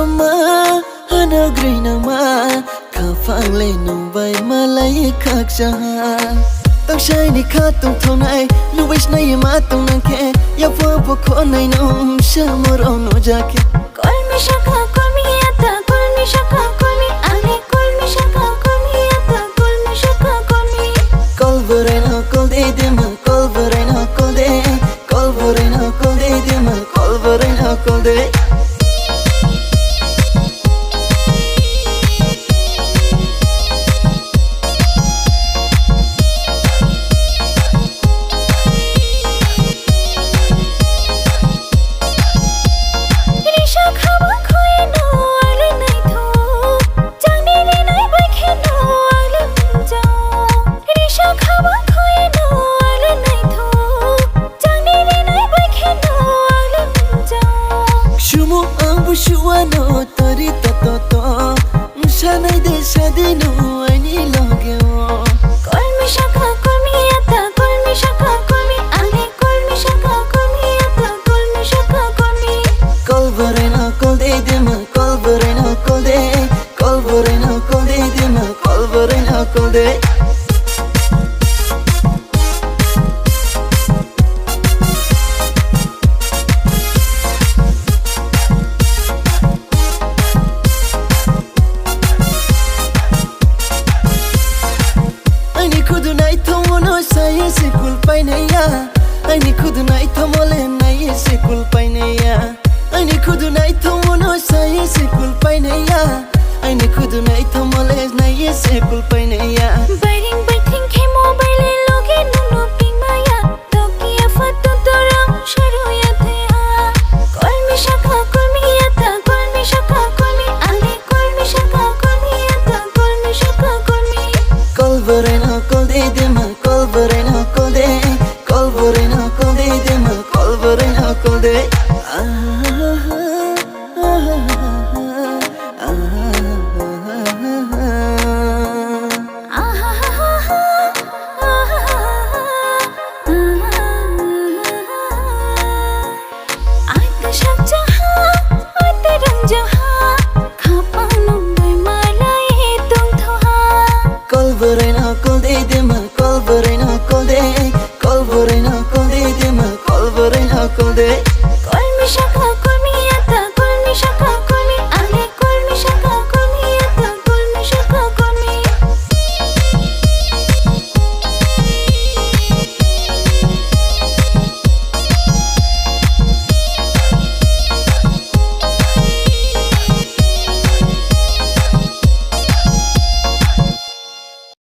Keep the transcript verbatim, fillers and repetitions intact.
Ma, ano groi nangma, khaphang le nung bai malai khakcha ha. Tangsai ni khatung thongnai, nung bai snai ma tung nang khe, yapha pho khonai nung samo rao no ja khe. Kolmi saka, kolmi yata, kolmi saka, kolmi ale, kolmi saka, kolmi yata, kolmi saka, kolmi. Kol borai no kol de de ma, kol borai no kol de. Kol borai no kol de de ma, kol borai no kol de. Risa khaba khoi no ale naitho. Jangni rinai bai khe no ale ja. Risa khaba khoi no ale naitho. Jangni rinai bai khe no ale ja. Sumo ang bo suwa no tori to to to. Msanai de sadi no aini loge o. Kolmi saka, kolmi yata, kolmi saka, kolmi ale, kolmi saka, kolmi yata, kolmi saka, kolmi. Kol borai no kol de de ma, kol borai no kol de. Kol borai no kol de de ma, kol borai no kol de. Aini khudu naithomo no saye se kulpai naiya. Aini khudu naithomo le naiye se kulpai naiya. Aini khudu naithomo no saye se kulpai naiya. Aini khudu naithomo le naiye se kulpai naiya. Bairing baithing khe mobile loge nung no ping maya. Toki afa to toram saro ya the ha. Kolmi saka, kolmi yata, kolmi saka, kolmi ale, kolmi saka, kolmi yata, kolmi saka, kolmi. Kol borai no kol de de ma, kol borai no kol de. Kol borai no kol de de ma, kol borai no kol de. Ata sakjaha, ata rangjaha, khaphang nung bai malai tongthoha. Kol borai no kol de de ma, kol borai no kol de. Kol borai no kol de de ma, kol borai no kol de.